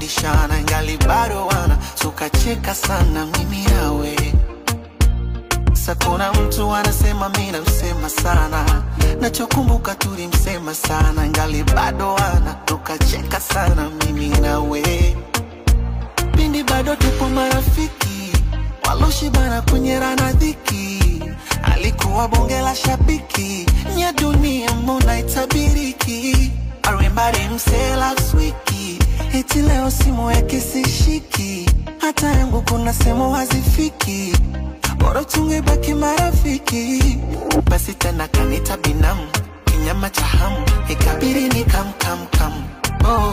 tulipandishana, ngali bado wana tukacheka sana mimi nawe. Sakuna mtu anasema mimi namsema sana, nachokumbuka tulimsema sana, ngali bado wana tukacheka sana mimi nawe. Pindi bado tupo marafiki, waloshibana kwenye rana dhiki, alikuwa bonge la shabiki, nya dunia mbona itabiriki. I remember him say last week, eti leo simu yake sishiki, hata yangu kuna sehemu hazifiki, bora tungebaki marafiki. Basi tena kanita binamu, kinyama cha hamu, ikabidi ni kam kam kam. Oh,